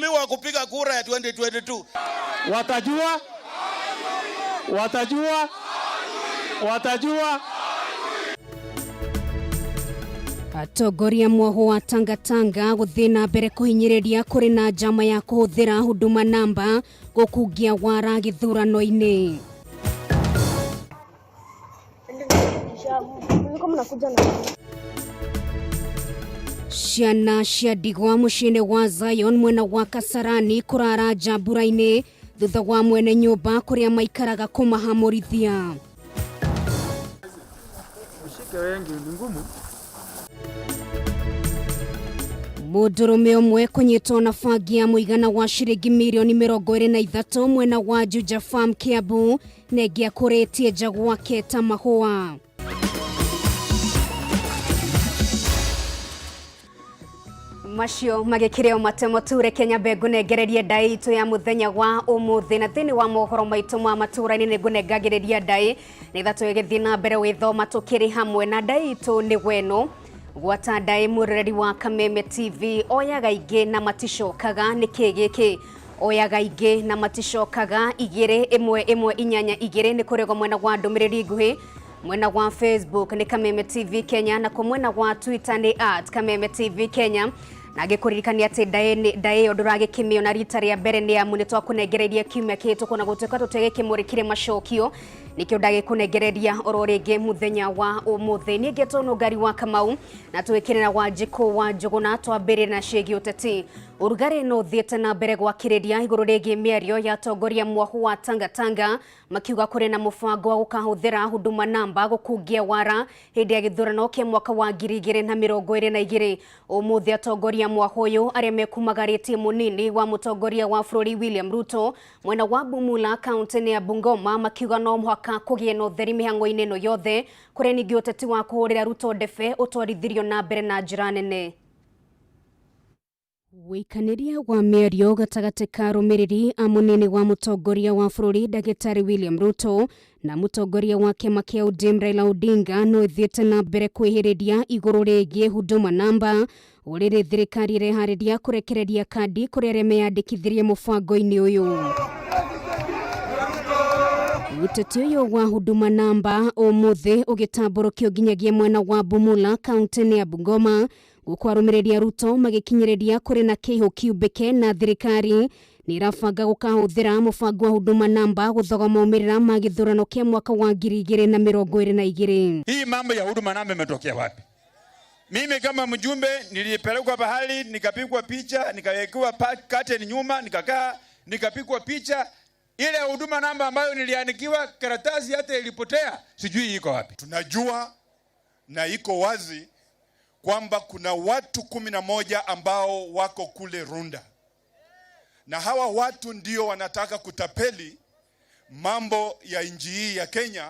Wa kupiga kura ya 2022. Watajua, watajua, watajua. Atongoria mwoho wa Tangatanga gũthiĩ na mbere kũhinyĩrĩria kũrĩ na njama ya kũhũthĩra Huduma Namba gũkungia wara gĩthurano-inĩ. Ciana cia ndigwa mũciĩ-inĩ wa Zion mwena wa Kasarani kũrara nja mbura-inĩ thutha wa mwene nyũmba kũrĩa maikaraga kũmahamũrithia. Ushike wengi ni ngumu. Mũndũrũme ũmwe kũnyitwo na bangi ya mũigana wa ciringi mirioni 23 mwena wa Juja Farm Kiambu na ĩngĩ akũrĩtie nja gwake ta mahũa. Macio magĩkĩrĩo matemo ture Kenya mbe ngũnengererie ndaĩ itũ ya mũthenya wa ũmũthĩ na thĩinĩ wa mohoro maitũ ma matũra-inĩ nĩ ngũnengagĩrĩria ndaĩ nĩgetha tũgĩthiĩ na mbere gwĩthoma tũkĩrĩ hamwe na ndaĩ itũ nĩ weno gwata ndaĩ mũroreri wa Kameme TV oyaga ingĩ na maticokaga nĩ kĩ gĩkĩ oyaga ingĩ na maticokaga 2 1 1 8 2 nĩ kũrĩgo mwena wa ndũmĩrĩri nguhĩ mwena wa Facebook nĩ Kameme TV Kenya na kwa mwena wa Twitter nĩ at Kameme TV Kenya na ngĩkũririkania atĩ ndaĩ ĩyo ndũragĩkĩmĩona na rita rĩa mbere nĩ amu nĩ twakũnengereirie kiumia kĩhĩtũku na gũtuĩka tũtegĩkĩmũrĩkire macokio nĩkĩo ndagĩkũnengereria oro rĩngĩ mũthenya wa ũmũthĩ. Niĩ ngetwo Nũngari wa Kamau na twĩkĩrĩra wa Njĩkũ wa Njũgũna twambĩrĩre na ciĩgiĩ ũteti. Ũrugarĩ no ũthiĩte na mbere gwakĩrĩria igũrũ rĩgiĩ mĩario ya atongoria mwahu wa Tangatanga makiuga kũrĩ na mũbango wa gũkahũthĩra Huduma Namba gũkungia wara hĩndĩ ya gĩthurano kĩa mwaka wa 2022. Ũmũthĩ atongoria mwahu ũyũ arĩa mekumagarĩtie mũnini wa mũtongoria wa bũrũri William Ruto mwena wa Bumula kaunti-inĩ ya Bungoma makiuga no mũhaka kũgĩe na ũtheri mĩhang'o-inĩ ĩno yothe kũrĩa ningĩ ũteti wa kũhũrĩra Ruto ndebe ũtwarithirio na mbere na njĩra nene. Wĩikanĩria wa mĩario gatagatĩ ka arũmĩrĩri a mũnini wa mũtongoria wa bũrũri Ndagĩtarĩ William Ruto na mũtongoria wa kĩama kĩa ODM Raila Odinga no ĩthiĩte na mbere kwĩhĩrĩria igũrũ rĩgiĩ Huduma Namba ũrĩrĩ thirikari ĩreharĩria kũrekereria kandi kũrĩ arĩa meyandĩkithirie mũbango-inĩ ũyũ. Ũteti ũyũ wa Huduma Namba ũmũthĩ ũgĩtambũrũkio nginyagia mwena wa Bumula kaunti-inĩ ya Bungoma gũkũ arũmĩrĩri a Ruto magĩkinyĩrĩria kũrĩ na kĩihũ kiumbĩke na thirikari nĩ ĩrabanga gũkahũthĩra mũbango wa Huduma Namba gũthoga maumĩrĩra ma gĩthurano kĩa mwaka wa 2022. Hii mambo ya Huduma Namba imetokea wapi? Mimi kama mjumbe nilipelekwa pahali nikapigwa picha, nikawekewa curtain nyuma, nikakaa, nikapigwa picha. Ile Huduma Namba ambayo niliandikiwa karatasi hata ilipotea, sijui iko wapi. Tunajua na iko wazi kwamba kuna watu 11 ambao wako kule Runda, na hawa watu ndio wanataka kutapeli mambo ya nchi hii ya Kenya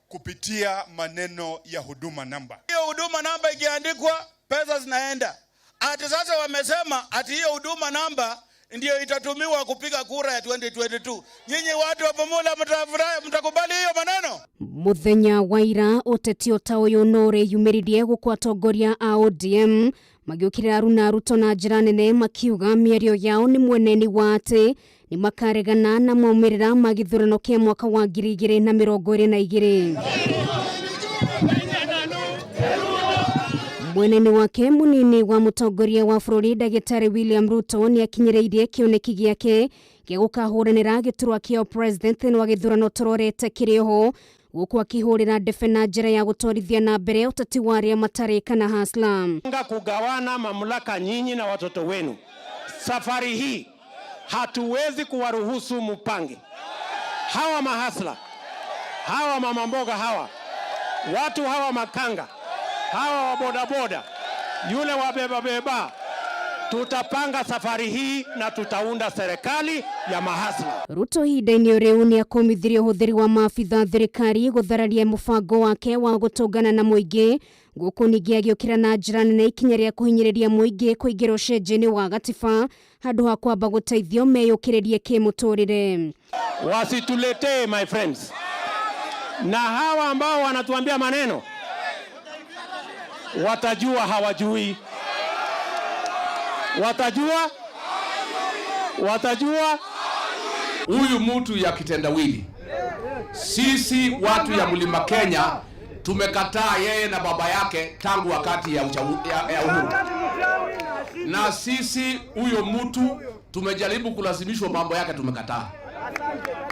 kupitia maneno ya Huduma Namba. Hiyo Huduma Namba ikiandikwa pesa zinaenda. Ati sasa wamesema ati hiyo Huduma Namba ndio itatumiwa kupiga kura ya 2022. Nyinyi watu wa Bumula mtafurahi, mtakubali hiyo maneno? Mũthenya wa ira ũteti ta ũyũ no ũrĩyumĩririe gũkũ atongoria a ODM magĩũkĩrĩra Aruna Ruto na njĩra nene makiuga mĩario yao nĩ mweneni wa atĩ nĩ makaregana na maumĩrĩra ma gĩthurano kĩa mwaka wa 2022. Mweneni wake munini wa mũtongoria wa bũrũri Ndagĩtarĩ William Ruto nĩ akinyĩrĩirie kĩoneki gĩake gĩa gũkahũranĩra gĩturwa kĩa president thĩinĩ wa gĩthurano tũrorete kĩrĩ oho gũkũ akĩhũrĩra ndebe na njĩra ya gũtwarithia na mbere ũteti wa arĩa matarĩ kana hasla. Kugawana mamlaka nyinyi na watoto wenu. Safari hii hatuwezi kuwaruhusu mupange. Hawa mahasla, hawa mama mboga, hawa watu, hawa makanga, hawa wa bodaboda, yule wa beba beba, tutapanga safari hii na tutaunda serikali ya mahasla. Ruto ihinda-inĩ rĩu nĩ akũmithirie ũhũthĩri wa maabitha thirikari gũthararia mũbango wake wa gũtũngana na mũingĩ gũkũ ningĩ agĩũkĩra na njĩra nene ikinya rĩa kũhinyĩrĩria mũingĩ kũingĩra ũcenjia-inĩ wa gatiba handũ ha kwamba gũteithio meyũkĩrĩrie kĩmũtũrĩre. Wasituletee my friends, na hawa ambao wanatuambia maneno watajua hawajui, watajua. Watajua huyu mtu ya kitendawili. Sisi watu ya Mlima Kenya tumekataa yeye na baba yake tangu wakati ya uhuru, na sisi huyo mtu tumejaribu kulazimishwa mambo yake, tumekataa.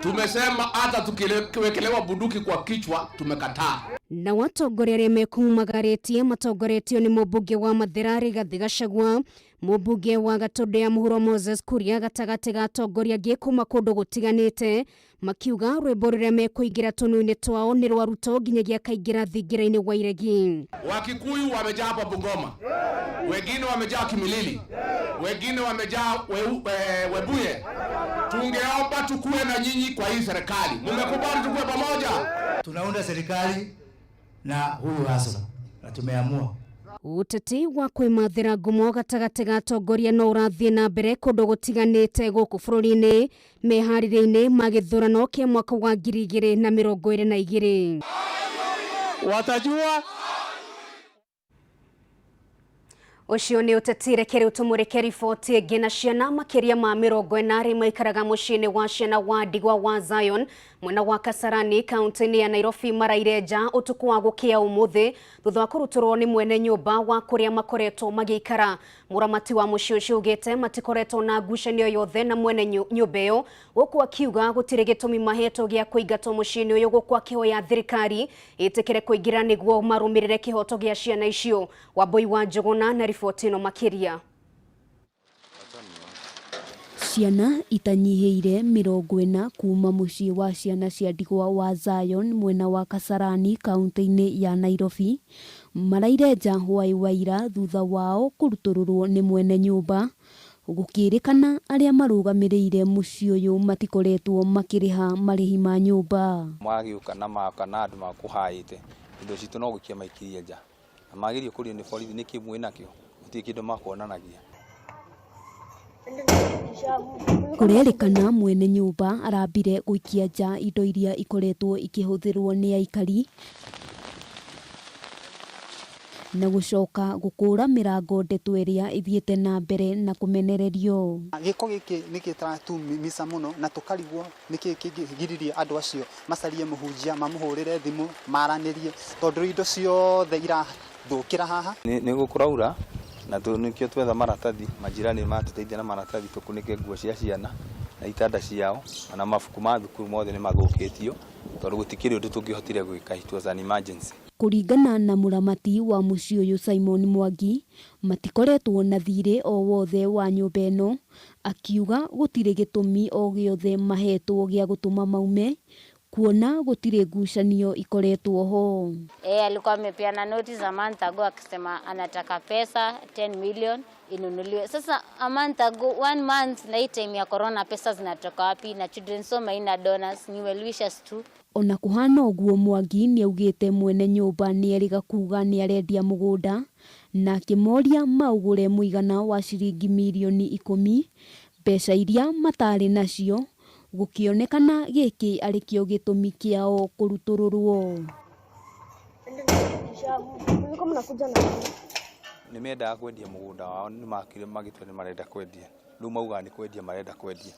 Tumesema hata tukiwekelewa bunduki kwa kichwa tumekataa. Na watongoria arĩa mekumagarĩtie matongoretio nĩ mũmbunge wa Mathira Rigathĩ Gachagua, mũmbunge wa Gatũndũ ya Mũhuro Moses Kuria gatagatĩ ga atongoria angĩ kuma kũndũ gũtiganĩte, makiuga rwĩmbo rũrĩa mekũingĩra tũnua-inĩ twao nĩ rwa Ruto nginyagia akaingĩra thingira-inĩ wa iregi. Wakikuyu wamejaa hapa Bungoma, wengine wamejaa Kimilili, wengine wamejaa Webuye. Tungeomba tukue na nyinyi kwa hii serikali. Mmekubali tukue pamoja? Tunaunda serikali na huyu hasa na tumeamua. Uteti wa kwĩmathĩra ngumo gatagatĩ ga atongoria no ũrathiĩ na mbere kũndũ gũtiganĩte gũkũ bũrũri-inĩ meharĩria-inĩ ma gĩthurano kĩa mwaka wa 2022. Watajua Ũcio nĩ ũteti reke rĩu tũmũrĩke riboti ĩngĩ. Na ciana makĩria ma 40 maikaraga mũciĩ-inĩ wa ciana wa ndigwa wa Zion mwena wa Kasarani kaunti-inĩ ya Nairobi maraire nja ũtukũ wa gũkĩa ũmũthĩ thutha wa kũrutũrwo nĩ mwene nyũmba wa kũrĩa makoretwo magĩikara. Mũramati wa mũciĩ ũcio augĩte matikoretwo na ngucanio yothe na mwene nyũmba ĩyo, gũkũ akiuga gũtirĩ gĩtũmi mahetwo gĩa kũingatwo mũciĩ-inĩ ũyũ, gũkũ akĩhoya thirikari ĩtĩkĩre kũingĩra nĩguo marũmĩrĩre kĩhoto gĩa ciana icio. Wambui wa Njũgũna na riboti ĩno makĩria. Ciana itanyihĩire 40 kuma mũciĩ wa ciana cia ndigwa wa Zion mwena wa Kasarani kaunti-inĩ ya Nairobi maraire nja hwaĩ wa ira thutha wao kũrutũrũrwo nĩ mwene nyũmba, gũkĩrĩkana arĩa marũgamĩrĩire mũciĩ ũyũ matikoretwo makĩrĩha marĩhi ma nyũmba. Magĩũka na maka na andũ makũhaĩte indo citũ no gũikia maikirie nja na magĩrio kũrio nĩ borithi nĩkĩ mwĩ nakĩo gũtirĩ kĩndũ makuonanagia. Kũrerĩkana mwene nyũmba arambire gũikia nja indo iria ikoretwo ikĩhũthĩrwo nĩ aikari na gũcoka gũkũra mĩrango ndeto ĩrĩa ĩthiĩte na mbere na kũmenererio. Gĩko gĩkĩ nĩ gĩtaratumimisa mũno na tũkarigwo nĩkĩ kĩngĩgiririe andũ acio macarie mũhunjia mamũhũrĩre thimũ maranĩrie tondũ indo ciothe irathũkĩra haha. Nĩ gũkũraura na nĩkĩo twetha maratathi, majirani matũteithia na maratathi tũkunĩke nguo cia ciana na itanda ciao na mabuku ma thukuru mothe nĩ mathũkĩtio tondũ gũtikĩrĩ ũndũ tũngĩhotire gwĩka, it was an emergency. Kũringana na mũramati wa mũciĩ ũyũ Simon Mwangi, matikoretwo na thirĩ o wothe wa nyũmba ĩno, akiuga gũtirĩ gĩtũmi o gĩothe mahetwo gĩa gũtũma maume kuona gũtirĩ ngucanio ikoretwo ho. Alikuwa amepeana notice a month ago akisema anataka pesa 10 million inunuliwe. Sasa a month ago, 1 month na hii time ya corona pesa zinatoka wapi? Na children's home haina donors, ni well wishers tu. Ona kuhana ũguo Mwangi nĩaugĩte mwene nyũmba nĩerĩga kuga nĩarendia mũgũnda na akĩmoria maũgũre mũigana wa ciringi mirioni 10 mbeca iria matarĩ nacio, gũkĩonekana gĩkĩ arĩkĩo gĩtũmi kĩao kũrutũrũrwo. Nĩ mendaga kwendia mũgũnda wao, nĩ makire magĩtua nĩ marenda kwendia, rĩu maugaga nĩ kwendia marenda kwendia,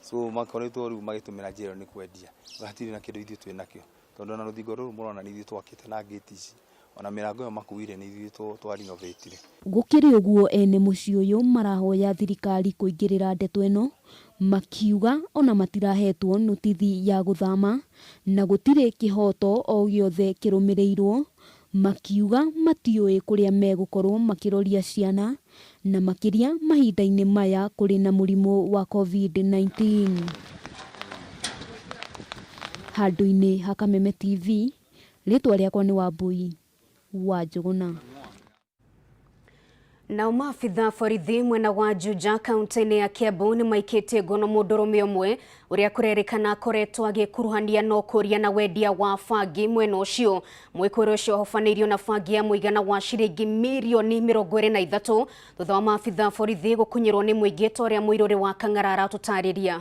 so makoretwo rĩu magĩtũmĩra njĩra ĩyo nĩ kwendia, hatirĩ na kĩndũ ithuĩ twĩ nakĩo tondũ ona rũthingo rũrũ mũrona nĩ ithuĩ twakĩte na ngĩti ici, ona mĩrango ĩyo makuire nĩ ithuĩ twarinovatire. Gũkĩrĩ ũguo ene mũciĩ ũyũ marahoya thirikari kũingĩrĩra ndeto ĩno, makiuga ona matirahetwo notithi ya gũthama na gũtirĩ kĩhoto o gĩothe kĩrũmĩrĩirwo, makiuga matiũĩ kũrĩa megũkorwo makĩroria ciana na makĩria mahinda-inĩ maya kũrĩ na mũrimũ wa COVID-19. Handũ-inĩ ha Kameme TV, rĩtwa rĩakwa nĩ Wambui wa Njũgũna. Nao maabitha borithi mwena wa Juja kaunti-inĩ ya Kiambu nĩ maikĩtie ngono mũndũrũme ũmwe ũrĩa kũrerĩkana akoretwo agĩkuruhania na ũkũria na wendia wa bangi mwena ũcio. Mwĩkũĩrwo ũcio ahobanĩirio na bangi ya mũigana wa ciringi mirioni 23 thutha wa maabitha borithi gũkunyĩrwo nĩ mũingĩ ta ũrĩa mũirũrĩ wa Kang'ara aratũtarĩria.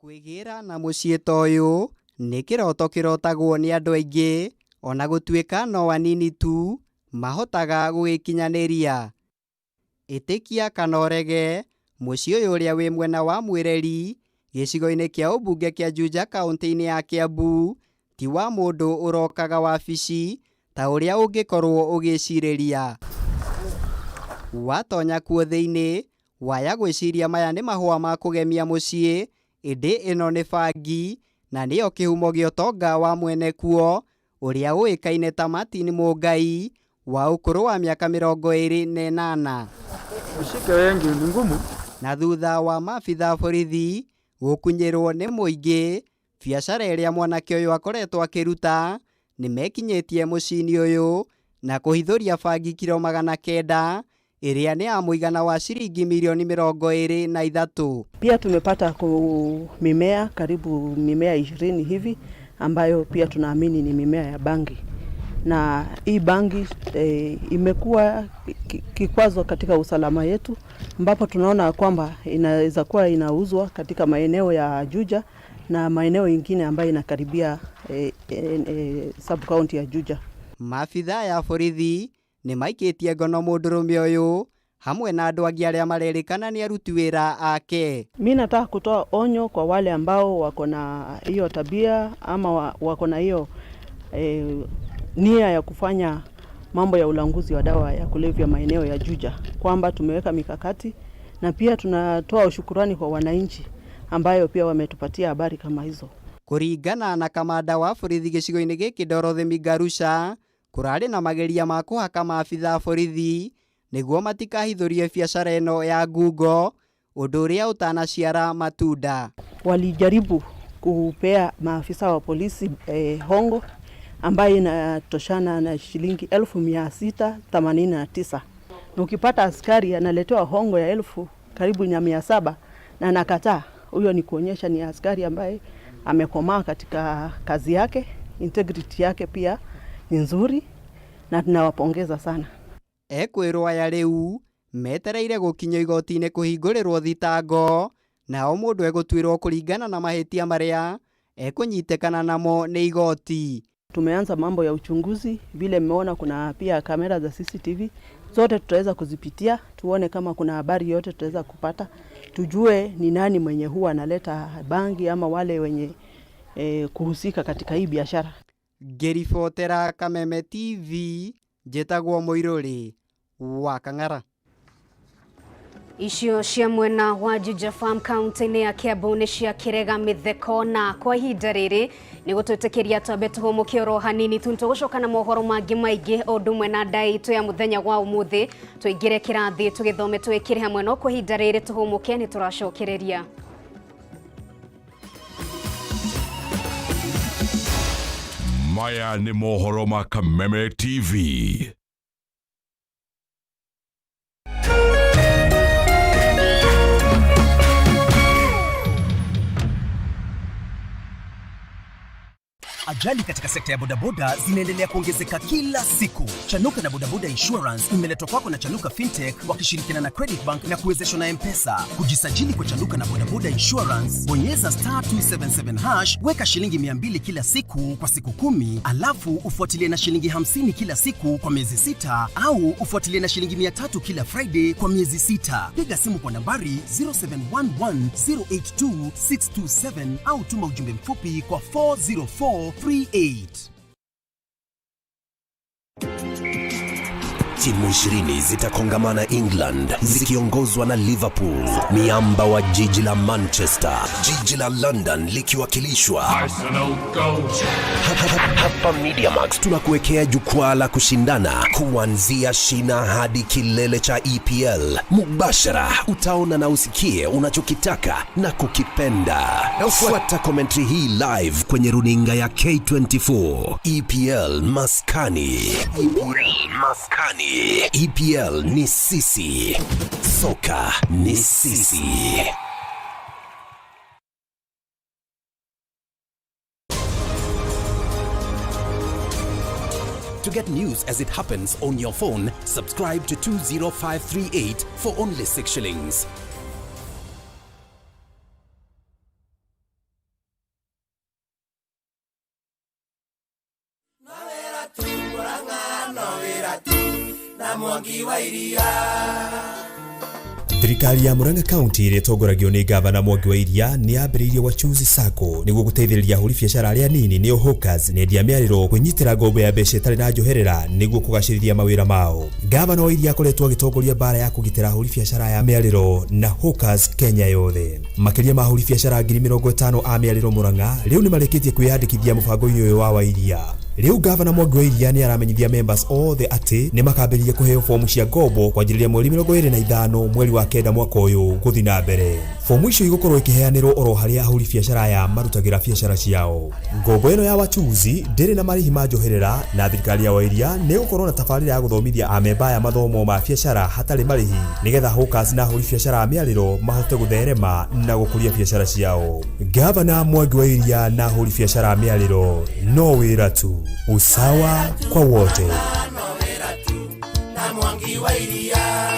Kwĩgĩra na mũciĩ ta ũyũ nĩ kĩroto kĩrotagwo nĩ andũ aingĩ ona gũtuĩka no anini tu mahotaga gũgĩkinyanĩria. Ĩtĩkia kana ũrege, Mũciĩ ũyũ ũrĩa wĩ mwena wa Mwĩreri gĩcigo-inĩ kĩa ũmbunge kĩa Juja kaunti-inĩ ya Kiambu ti wa mũndũ ũrokaga wabici ta ũrĩa ũngĩkorwo ũgĩcirĩria. Watonya kuo thĩinĩ waya gwĩciria maya nĩ mahũa ma kũgemia mũciĩ, ĩndĩ ĩno nĩ bangi na nĩyo kĩhumo gĩa ũtonga wa mwene kuo ũrĩa ũĩkaine ta Martin Mũngai wa ũkũrũ wa mĩaka 28. Ushike wengi ni ngumu. Na thutha wa maabitha borithi gũkunyĩrwo nĩ mũingĩ, biacara ĩrĩa mwanake ũyũ akoretwo akĩruta nĩ mekinyĩtie mũciĩ-inĩ ũyũ na kũhithũria bangi kiro 900 ĩrĩa nĩ ya mũigana wa ciringi milioni 23. Pia tumepata mimea karibu mimea 20 hivi ambayo pia tunaamini ni mimea ya bangi, na hii bangi imekuwa kikwazo katika usalama yetu, ambapo tunaona kwamba inaweza kuwa inauzwa katika maeneo ya Juja na maeneo ingine ambayo inakaribia sub county ya Juja. Maabitha ya borithi nĩ maikĩtie ngono mũndũrũme ũyũ hamwe na andũ angĩ arĩa marerĩkana nĩ aruti wĩra ake. Mi nataka kutoa onyo kwa wale ambao wako na hiyo tabia ama wako na hiyo nia ya kufanya mambo ya ulanguzi wa dawa ya kulevya maeneo ya Juja, kwamba tumeweka mikakati na pia tunatoa ushukurani kwa wananchi ambayo pia wametupatia habari kama hizo. Kũringana na kamanda wa borithi gĩcigo-inĩ gĩkĩ Dorothy Migarusha, kũrarĩ na mageria ma kũhaka maabitha borithi nĩguo matikahithũrie biacara ĩno ya ngungo, ũndũ ũrĩa ũtanaciara matunda. Walijaribu kupea maafisa wa polisi hongo ambayo inatoshana na shilingi 689,000. Na ukipata askari analetewa hongo ya 700,000 na anakataa, huyo ni kuonyesha ni askari ambaye amekomaa katika kazi yake, integrity yake pia ni nzuri, na tunawapongeza sana. Ekwĩrwo aya rĩu metereire gũkinyio igoti-inĩ kũhingũrĩrwo thitango, nao mũndũ egũtuĩrwo kũringana na mahĩtia marĩa ekũnyitĩkana namo nĩ igoti. Tumeanza mambo ya uchunguzi, vile mmeona kuna pia kamera za CCTV zote tutaweza kuzipitia, tuone kama kuna habari yote tutaweza kupata, tujue ni nani mwenye huwa analeta bangi ama wale wenye kuhusika katika hii biashara. Ngĩribotera Kameme TV, njĩtagwo Mũirũrĩ wa Kang'ara. Icio cia mwena wa Juja Farm kaunti-inĩ ya Kiambu nĩ cia kĩrega mĩtheko, na kwa ihinda rĩrĩ nĩ gũtwĩtĩkĩria twambe tũhũmũke oro hanini tu, tũgũcoka na mohoro mangĩ maingĩ o ũndũ ũmwe na ndai itũ ya mũthenya wa ũmũthĩ, tũingĩre kĩrathi tũgĩthome twĩkĩre hamwe, no kwa ihinda rĩrĩ tũhũmũke nĩ tũracokereria. Maya nĩ mohoro ma Kameme TV. Ajali katika sekta ya bodaboda zinaendelea kuongezeka kila siku. Chanuka na Bodaboda Insurance imeletwa kwako na Chanuka Fintech wakishirikiana na Credit Bank na kuwezeshwa na M-Pesa. Kujisajili kwa Chanuka na Bodaboda Insurance, bonyeza *277#, weka shilingi 200 kila siku kwa siku 10, alafu ufuatilie na shilingi 50 kila siku kwa miezi 6, au ufuatilie na shilingi 300 kila Friday kwa miezi 6. Piga simu kwa nambari 0711 082 627 au tuma ujumbe mfupi kwa 404 38. Timu 20 zitakongamana England zikiongozwa na Liverpool, miamba wa jiji la Manchester, jiji la London likiwakilishwa Arsenal go. Hapa MediaMax tunakuwekea jukwaa la kushindana kuanzia shina hadi kilele cha EPL. Mubashara utaona na usikie unachokitaka na kukipenda. Fuata commentary hii live kwenye runinga ya K24. EPL Maskani. EPL Maskani. EPL ni sisi. Soka ni sisi. To get news as it happens on your phone, subscribe to 20538 for only 6 shillings. Thirikari ya Murang'a County ĩrĩa ĩtongoragio nĩ gavana Mwangi wa Iria nĩ yambĩrĩirie Wachuzi Sacco nĩguo gũteithĩrĩria ahũri biacara arĩa anini nĩo hawkers na endia mĩarĩro kwĩnyitĩra ngombo ya mbeca ĩtarĩ na njoherera nĩguo kũgacĩrithia mawĩra mao. Gavana wa Iria akoretwo agĩtongoria mbara ya kũgitĩra ahũri biacara aya mĩarĩro na hawkers Kenya yothe. Makĩria ma ahũri biacara 50,000 a mĩarĩro Murang'a rĩu nĩ marĩkĩtie kwĩyandĩkithia mũbango-inĩ ũyũ wa Wairia. Rĩu gavana Mwangi wa Iria nĩ aramenyithia members othe atĩ nĩ makambĩrĩria kũheo fomu cia ngombo kwanjĩrĩria mweri 25 mweri wa kenda mwaka ũyũ gũthiĩ na mbere. Fomu icio igũkorwo ikĩheanĩrwo oro harĩa ahũri biacara aya marutagĩra biacara ciao. Ngombo ĩno ya Wachuzi ndĩrĩ na marĩhi ma njoherera na thirikari ya Wairia nĩ ĩgũkorwo na tabarĩra ya gũthomithia amemba aya mathomo ma biacara hatarĩ marĩhi nĩgetha hawkers na ahũri biacara a mĩarĩro mahote gũtherema na gũkũria biacara ciao. Gavana Mwangi wa Iria na ahũri biacara a mĩarĩro no wĩra tu, usawa kwa wote. Na Mwangi wa Iria.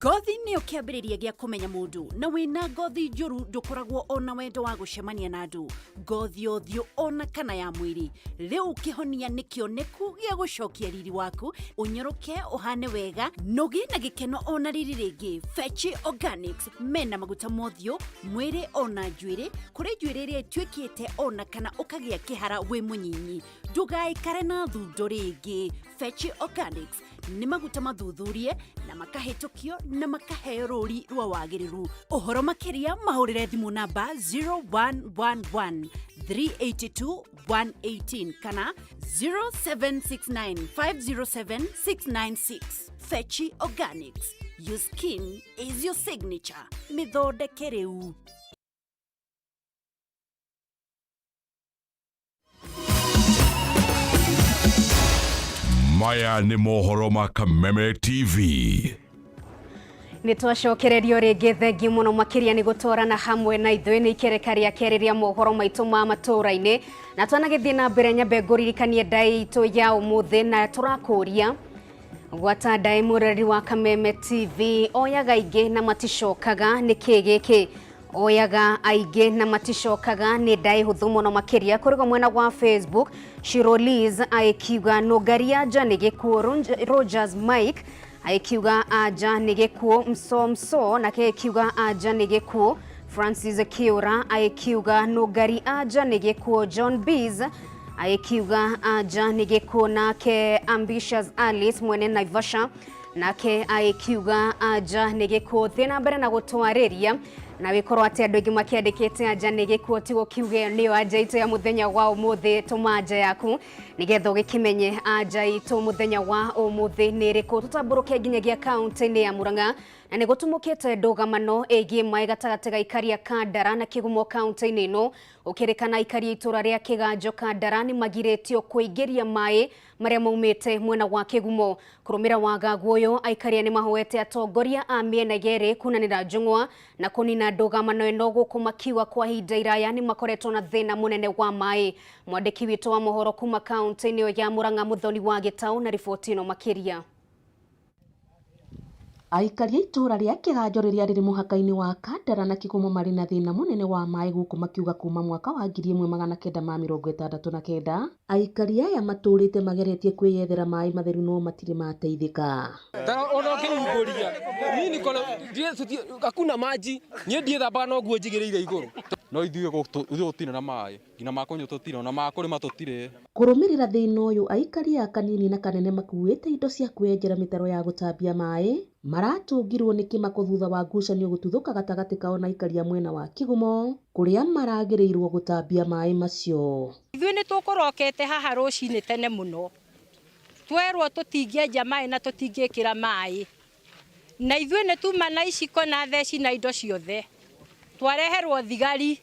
Ngothi nĩyo kĩambĩrĩria gĩa kũmenya mũndũ na wĩna ngothi njũru ndũkoragwo ona wendo wa gũcemania na andũ, ngothi ũthiũ ona kana ya mwĩrĩ. Rĩu kĩhonia nĩ kĩoneku gĩa gũcokia riri waku, ũnyoroke ũhane wega na ũgĩe na gĩkeno ona riri rĩngĩ. Fechi Organics mena maguta ma ũthiũ, mwĩrĩ ona njuĩrĩ, kũrĩ njuĩrĩ ĩrĩa ĩtuĩkĩte ona kana ũkagĩa kĩhara wĩ mũnyinyi. Ndũgaikare na thundo rĩngĩ. Fechi Organics nĩ maguta mathuthurie na makahĩtũkio na makaheo rũri rwa wagĩrĩru. Ũhoro makĩria mahũrĩre thimũ namba 0111 382 118 kana 0769 507 696. Fechi Organics, your skin is your signature. Mĩthondeke rĩu. Maya nĩ mohoro ma Kameme TV. Nĩ twacokererio rĩngĩ, thengi mũno makĩria nĩ gũtwarana hamwe na ithuĩ. Nĩ ikereka rĩa kerĩ rĩa mohoro maitũ ma matũũra-inĩ na twanagĩthiĩ na mbere, nyambe ngũririkanie ndaĩ itũ ya ũmũthĩ na tũrakũria gwata ndaĩ mũreri wa Kameme TV, oyaga aingĩ na maticokaga, nĩ kĩ gĩkĩ? Oyaga aingĩ na maticokaga nĩ ndaĩ hũthũ mũno makĩria. Kũrĩgo mwena wa Facebook, Shiroliz aikiuga nũngaria nja nĩ gĩkuũ, Rogers Mike aikiuga anja nĩ gĩkuũ, Mso Mso nake akiuga anja nĩ gĩkuũ, Francis Kiura aikiuga nũngari anja nĩ gĩkuũ, John Bees aikiuga anja nĩ gĩkuũ, nake Ambitious Alice mwene Naivasha nake aikiuga anja nĩ gĩkuũ. Thiĩ na mbere na gũtwarĩria na wĩkorwo atĩ andũ aingĩ makĩandĩkĩte anja nĩ gĩkuũ, ti gũkiuge nĩyo anja itũ ya mũthenya wa ũmũthĩ. Tũma anja yaku nĩgetha ũgĩkĩmenye anja itũ mũthenya wa ũmũthĩ nĩ ĩrĩkũ. Tũtambũrũke nginyagia kaunti-inĩ ya Murang'a na nĩ gũtumũkĩte ndũgamano ĩgiĩ maĩ gatagatĩ ga aikari a Kandara na Kĩgumo kaunti-inĩ ĩno. Ũkĩrĩkana aikari a itũra rĩa Kĩganjo Kandara nĩ magirĩtio kũingĩria maĩ marĩa maumĩte mwena wa Kĩgumo. Kũrũmĩra wagagu ũyũ, aikaria nĩ mahoete atongoria a mĩena yerĩ kunanĩra njũng'wa na kũnina ndũgamano ĩno, gũkũ makiuga kwa ihinda iraya nĩ makoretwo na thĩna mũnene wa maĩ. Mwandĩki witũ wa mohoro kuma kaunti-inĩ ĩyo ya Murang'a, Mũthoni wa Gĩtaũ, na riboti ĩno makĩria. Aikari a itũũra rĩa Kĩganjo rĩrĩa rĩrĩ mũhaka-inĩ wa Kandara na Kĩgumo marĩ na thĩna mũnene wa maĩ, gũkũ makiuga kuma mwaka wa 1969 aikari aya matũrĩte mageretie kwĩyethera maĩ matheru no matirĩ mateithĩka. Ona ũkĩhumbũria mimi niko hakuna maji, niĩ ndiĩthambaga no nguo njigĩrĩire igũrũ. No ithuĩ gũtirĩ na maĩ, nginya ma kũnyua tũtirĩ, ona ma kũrĩma tũtirĩ. Kũrũmĩrĩra thĩna ũyũ, aikari a Kanini na Kanene makuĩte indo cia kwĩyenjera mĩtaro ya gũtambia maĩ maratũngirwo nĩ kĩmako thutha wa ngucanio gũtuthũka gatagatĩ kao na aikari a mwena wa Kĩgumo kũrĩa maragĩrĩirwo gũtambia maĩ macio. Ithuĩ nĩ tũkũrokete haha rũcinĩ tene mũno, twerwo tũtingĩenja maĩ na tũtingĩkĩra maĩ, na ithuĩ nĩ tuma na iciko na theci na indo ciothe, twareherwo thigari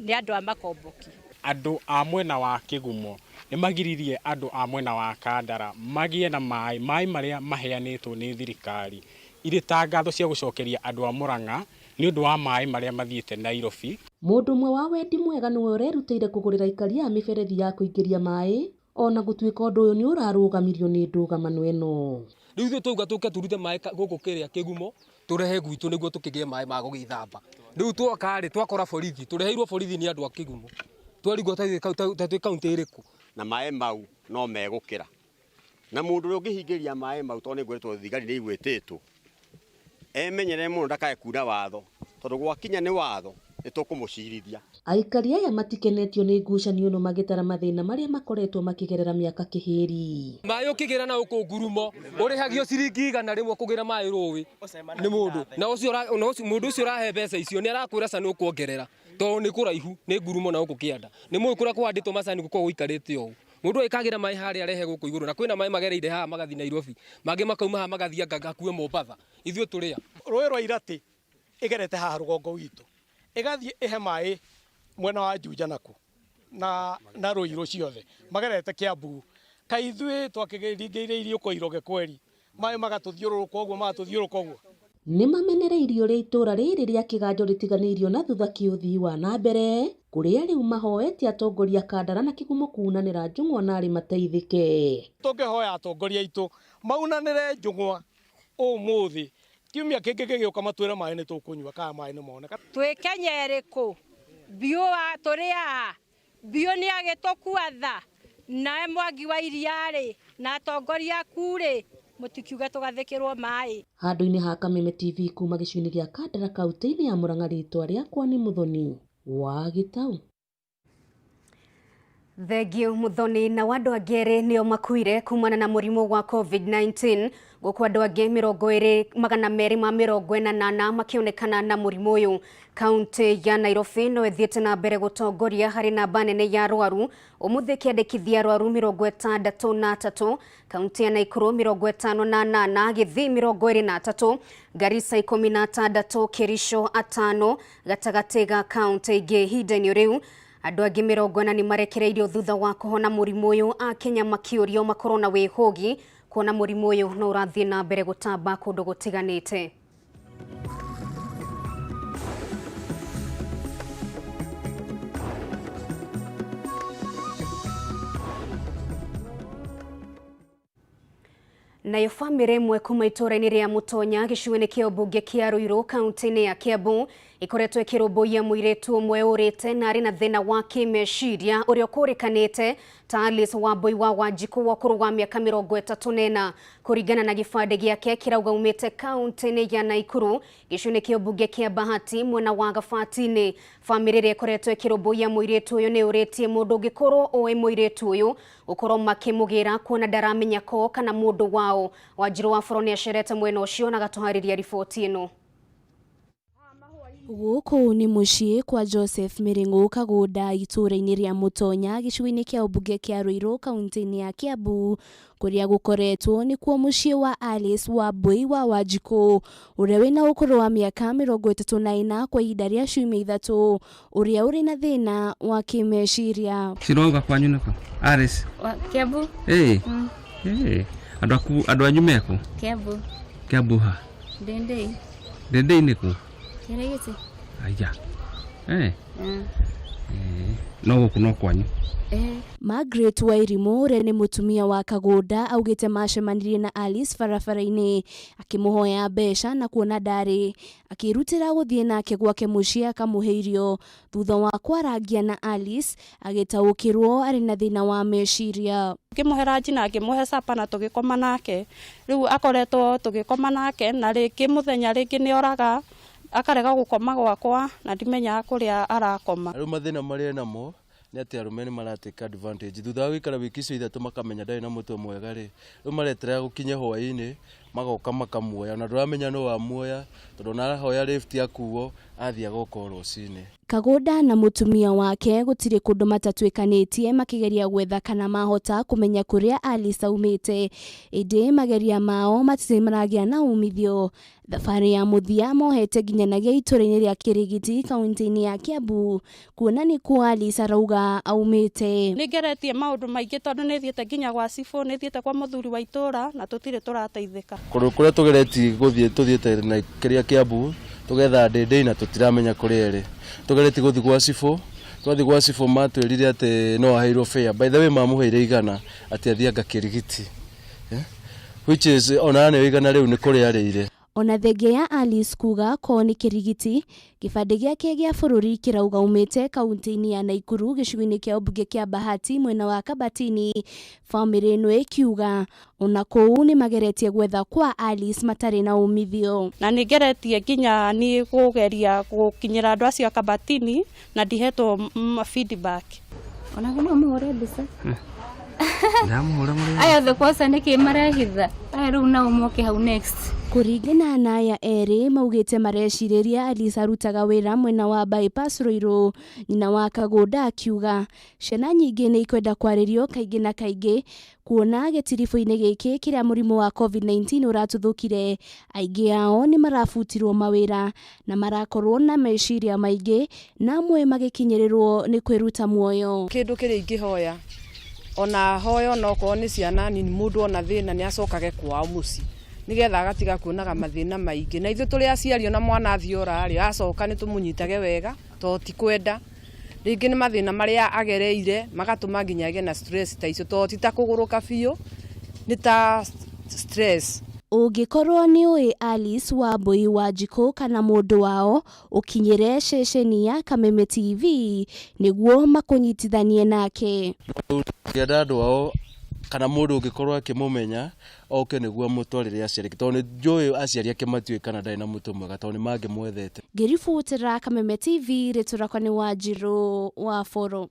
nĩ andũ a makomboki. Andũ a mwena wa Kĩgumo nĩ magiririe andũ a mwena wa Kandara magĩe na maĩ, maĩ marĩa maheanĩtwo nĩ thirikari irĩ ta ngatho cia gũcokeria andũ a Murang'a nĩ ũndũ wa maĩ marĩa mathiĩte Nairobi. Mũndũ ũmwe wa wendi mwega nĩwe ũrerutĩire kũgũrĩra aikari aya mĩberethi ya kũingĩria maĩ ona gũtuĩka ũndũ ũyũ nĩ ũrarũgamirio nĩ ndũgamano ĩno. Rĩu ithuĩ twauga tũke tũrute maĩ gũkũ kĩrĩa Kĩgumo tũrehe gwitũ nĩguo tũkĩgĩe maĩ ma gũgĩthamba. Rĩu twoka rĩ, twakora borithi, tũreheirwo borithi nĩ andũ a Kĩgumo, twarigwo ta twĩ kaũntĩ ĩrĩkũ. Na maĩ mau no megũkĩra. Na mũndũ ũrĩa ũngĩhingĩria maĩ mau tondũ nĩngwĩrĩtwo thigari nĩ igwĩtĩtwo, emenyerere mũno ndakae kuna watho, tondũ gwakinya nĩ watho nĩ tũkũmũcirithia. Aikari aya matikenetio nĩ ngucanio ĩno magĩtara mathĩna marĩa makoretwo makĩgerera mĩaka kĩhĩri. Maĩ ũkĩgĩra na gũkũ ngurumo ũrĩhagio ciringi 100 kũgĩra maĩ rũĩ nĩ mũndũ na ũcio na ũcio mũndũ ũcio ũrahe mbeca icio nĩ arakwĩra ca nĩ ũkuongerera tondũ nĩ kũraihu nĩ ngurumo na gũkũ kĩanda nĩ mũĩ kũrĩa kũhandĩtwo macani gũkoragwo gũikarĩte ũũ. Mũndũ agĩkagĩra maĩ harĩa arehe gũkũ igũrũ na kwĩna maĩ magereire haha magathiĩ Nairobi mangĩ makauma haha magathiĩ anga hakuhĩ Mombatha ithuĩ tũrĩ a. Rũĩ rwa Iratĩ ĩgerete haha rũgongo witũ ĩgathiĩ ĩhe maĩ mwena wa Juja naku na na Ruiru ciothe magerete Kiambu. Kaĩ ithuĩ twakĩringĩire iriũko iroge kweri maĩ magatũthiũrũrũka ũguo magatũthiũrũrũka ũguo. Nĩmamenereirie ũrĩa itũra rĩrĩ rĩa Kĩganjo rĩtiganĩirio na thutha kĩũthii wa na mbere kũrĩa rĩu mahoete atongoria Kandara na Kĩgumo kunanĩra njũng'wa narĩ mateithĩke. Tũngĩhoya atongoria aitũ maunanĩre njũng'wa ũmũthĩ kiumia kĩngĩ gĩgĩũka matwĩre maĩ nĩ tũkũnyua kana maĩ nĩ moneka. Twĩ Kenya ĩrĩkũ? Biũ tũrĩ haha Biũ nĩ agĩtũkua tha nawe Mwangi wa Iria rĩ na atongoria aku rĩ mũtikiuge tũgathĩkĩrwo maĩ. Handũ-inĩ ha Kameme TV kuma gĩcigo-inĩ gĩa Kandara kaunti-inĩ ya Murang'a rĩtwa rĩakwa nĩ Muthoni wa Gĩtau. Thengiũ Muthoni. Na andũ angĩ erĩ nĩo makuire kumana na mũrimũ wa COVID-19 gũkũ andũ angĩ 248 makĩonekana na mũrimũ ũyũ. Kaunti ya Nairobi no ĩthiĩte na mbere gũtongoria harĩ namba nene ya arwaru ũmũthĩ ĩkĩandĩkithia arwaru 63, kaunti ya Nakuru 58, Gĩthii 23, Garissa 16, Kericho 5 gatagatĩ ga kaunti ingĩ. Ihinda-inĩ rĩu andũ angĩ 40 nĩ marekereirio thutha wa kũhona mũrimũ ũyũ. Akenya makĩũrio makorwo na wĩhũgi kuona mũrimũ ũyũ no ũrathiĩ na mbere gũtamba kũndũ gũtiganĩte. Nayo bamĩrĩ ĩmwe kuma itũũra-inĩ rĩa Mũtonya gĩcigo-inĩ kĩa ũmbunge kĩa Ruiru kaunti-inĩ ya Kiambu ĩkoretwo ĩkĩrũmbũiya mũirĩtu ũmwe ũrĩte na arĩ na thĩna wa kĩmeciria ũrĩa ũkũrĩkanĩte ta Alice Wambui wa Wanjikũ wa ũkũrũ wa mĩaka 34 kũringana na gĩbandĩ gĩake kĩrauga umĩte kaunti-inĩ ya Nakuru gĩcigo-inĩ kĩa ũmbunge kĩa Bahati mwena wa Gabaati-inĩ. Bamĩrĩ ĩrĩa ĩkoretwo ĩkĩrũmbũiya mũirĩtu ũyũ nĩ ũrĩtie mũndũ ũngĩkorwo ũĩ mũirĩtu ũyũ gũkorwo makĩmũgĩra kuona ndaramenya ko kana mũndũ wao. Wanjirũ wa Boro nĩacerete mwena ũcio na agatũharĩria riboti ĩno. Gũkũ nĩ mũciĩ kwa Joseph Mĩrĩng'ũ Kagũnda itũũra-inĩ rĩa Mũtonya gĩcigo-inĩ kĩa ũmbunge kĩa Ruiru kaunti-inĩ ya Kiambu kũrĩa gũkoretwo nĩkuo mũciĩ wa Alice Wambui wa Wanjikũ ũrĩa wĩna ũkũrũ wa mĩaka 34 kwa ihinda rĩa ciumia 3 ũrĩa ũrĩ na thĩna wa kĩmeciria. Cirauga kwanyu nĩkũ? Alice. Kiambu. Ĩĩ. Ĩĩ. Andũ aku andũ anyu mekũ? Kiambu. Kiambu ha? Ndĩndĩi. Ndĩndĩi nĩkũ? Kĩrĩgĩtĩ. Aya. No gũkũ no kwanyu. Margaret Wairimu ũrĩa nĩ mũtumia wa Kagũnda augĩte macemanirie na Alice barabara-inĩ akĩmũhoya mbeca na kuona ndarĩ akĩrutĩra gũthiĩ nake gwake mũciĩ akamũhe irio thutha wa kwarangia na Alice agĩtaũkĩrwo arĩ na thĩna wa meciria. Ngĩmũhe ranji na ngĩmũhe sapa na tũgĩkoma nake rĩu akoretwo tũgĩkoma nake na rĩngĩ mũthenya rĩngĩ nĩ oraga akarega gũkoma gwakwa na ndimenyaga kũrĩa arakoma. Rĩu mathĩna marĩa namo nĩ atĩ arũme nĩ maratake advantage thutha wa gũikara wiki icio 3 makamenya ndarĩ na mũtwe mwega rĩ rĩu mareterera gũkinye hwaĩ-inĩ magoka makamuoya na ndũramenya nũ wamuoya tondũ ona arahoya lift akuo athiĩ agoka o rũcinĩ. Kagũnda na mũtumia wake gũtirĩ kũndũ matatuĩkanĩtie makĩgeria gwetha kana mahota kũmenya kũrĩa Alice aumĩte ĩndĩ mageria mao matirĩ maragĩa na umithio. Thabarĩ ya mũthia mohete nginyanagia itũũra-inĩ rĩa Kĩrĩgiti kaunti-inĩ ya Kiambu kuona nĩkuo Alice arauga aumĩte. Nĩngeretie maũndũ maingĩ tondũ nĩthiĩte nginya gwa cibũ, nĩthiĩte kwa mũthuri wa itũũra na tũtirĩ tũrateithĩka. Kũndũ kũrĩa tũgeretie gũthiĩ tũthiĩte na kĩrĩa Kiambu tũgetha ndĩndĩi na tũtiramenya kũrĩa ĩrĩ. Tũgeretie gũthiĩ gwa cibũ, twathiĩ gwa cibũ matwĩrire atĩ no aheirwo fare. By the way mamũheire 100 atĩ athiĩ anga Kĩrigiti. Which is ona nĩ 100 rĩu nĩ kũrĩa arĩire. Ona thengia ya Alice kuga ko nĩ kĩrigiti, gĩbandĩ gĩake gĩa bũrũri kĩrauga aumĩte kaunti-inĩ ya Naikuru gĩcigo-inĩ kĩa ũmbunge kĩa Bahati mwena wa Kabatini. Bamĩrĩ ĩno ĩkiuga ona kũu nĩmageretie gwetha kwa Alice matarĩ na umithio. Na nĩ ngeretie nginya niĩ kũgeria gũkinyĩra andũ acio a Kabatini na ndihetwo feedback. Ona no mũhũre mbica. Ndamũhũra mũrĩ. Aya othe kwanza nĩkĩ marehitha? Aya rĩu nao moke hau next. Kũringana na aya erĩ maugĩte marecirĩria Alice arutaga wĩra mwena wa Bypass Ruiru. Nyina wa Kagũnda akiuga ciana nyingĩ nĩ ikwenda kwarĩrio kaingĩ na kaingĩ kuona gĩtiribũ-inĩ gĩkĩ kĩrĩa mũrimũ wa COVID-19 ũratuthũkire aingĩ ao nĩ marabutirwo mawĩra na marakorwo na meciria maingĩ na amwe magĩkinyĩrĩrwo nĩ kwĩruta muoyo. Kĩndũ kĩrĩa ingĩhoya ona hoyo no korwo nĩ ciana nini mũndũ ona thĩna nĩ acokage kwao mũciĩ nigetha agatiga kuonaga mathĩna maingĩ na ithuĩ tũrĩ aciari ona mwana athiĩ ora-rĩ acoka nĩ tũmũnyitage wega tondũ ti kwenda rĩngĩ nĩ mathĩna marĩa agereire magatũma nginya agĩe na stress ta icio tondũ ti ta kũgũrũka biũ nĩ ta stress. Ũngĩkorwo nĩ ũĩ Alice Wambui Wanjikũ kana mũndũ wao ũkinyĩre ceceni ya Kameme TV nĩguo makũnyitithanie nake. Ngĩenda andũ ao kana mũndũ ũngĩkorwo akĩmũmenya oke nĩguo amũtwarĩre aciari ake tondũ nĩ njũĩ aciari ake matiũĩ kana ndarĩ na mũtwe mwega tondũ nĩ mangĩmwethete. Ngĩribotera Kameme TV rĩtwa rĩakwa nĩ Wanjirũ wa Boro.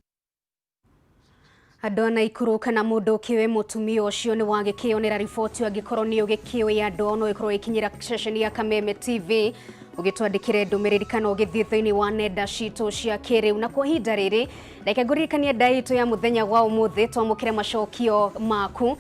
Andũ a Naikuru kana mũndũ ũkĩũĩ mũtumia ũcio nĩ wagĩkĩonera riboti angĩkorwo nĩ ũgĩkĩũĩ andũ no ĩkorwo ĩkinyĩra ceceni ya Kameme TV ũgĩtwandĩkĩre ndũmĩrĩri kana ũgĩthiĩ thĩinĩ wa nenda citũ cia kĩrĩu. Na kwa ihinda rĩrĩ reke ngũririkanie nda itũ ya mũthenya wa ũmũthĩ twamũkĩre macokio maku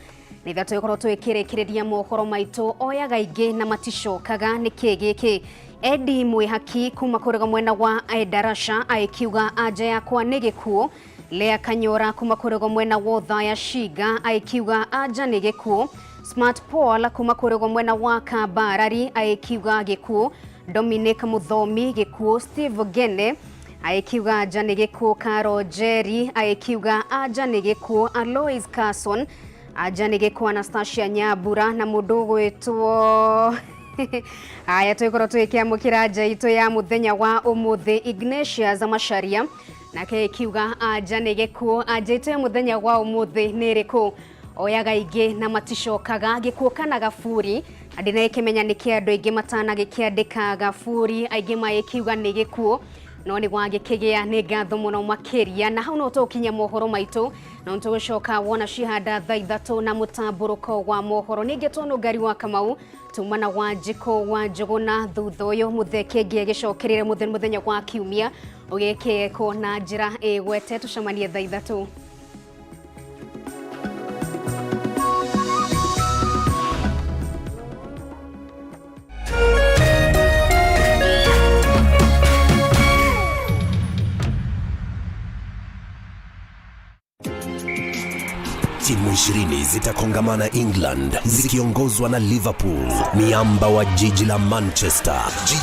nĩgetha tũgĩkorwo tũgĩkĩrĩkĩrĩria mohoro maitũ oyaga ingĩ na maticokaga. Nĩkĩ gĩkĩ? Edi Mwĩhaki kuma kũrĩga mwena wa Endarasha aikiuga anja yakwa nĩ gĩkuũ. Lea Kanyora kuma kũrĩga mwena wa Othaya Shiga aikiuga anja nĩ gĩkuũ. Smart Paul kuma kũrĩga mwena wa Kambarari aikiuga gĩkuũ. Dominic Muthomi gĩkuũ. Steve Gene aikiuga anja nĩ gĩkuũ. Caro Jerry aikiuga anja nĩ gĩkuũ. Alois Carson anja nĩ gĩkuũ. Anastasia Nyambura na mũndũ ũgwĩtwo aya tũgĩkorwo tũgĩkĩamũkĩra nja itũ ya mũthenya wa ũmũthĩ Ignatius Macharia nake ikiuga anja nĩ gĩkuũ. Anja itũ ya mũthenya wa ũmũthĩ nĩ ĩrĩkũ? Oyaga ingĩ na maticokaga gĩkuũ kana gaburi. Ndinakĩmenya nĩkĩ andũ aingĩ matanagĩkĩandĩka gaburi, aingĩ magĩkiuga nĩ gĩkuũ no nĩ gwagĩkĩgĩa nĩ ngatho mũno makĩria. Na hau no tũkinya mohoro maitũ no tũgũcoka wona cihanda thaa ithatũ na mũtambũrũko wa mohoro. Ningĩ tuonwo ngari wa Kamau tumana wa Njikũ wa Njũgũna thutha ũyũ mũtheke agĩcokerere mũthenya wa kiumia ũgĩkĩekwo na njĩra ĩgwete. Tũcemanie thaa ithatũ. Timu 20 zitakongamana England zikiongozwa na Liverpool, miamba wa jiji la Manchester. Jiji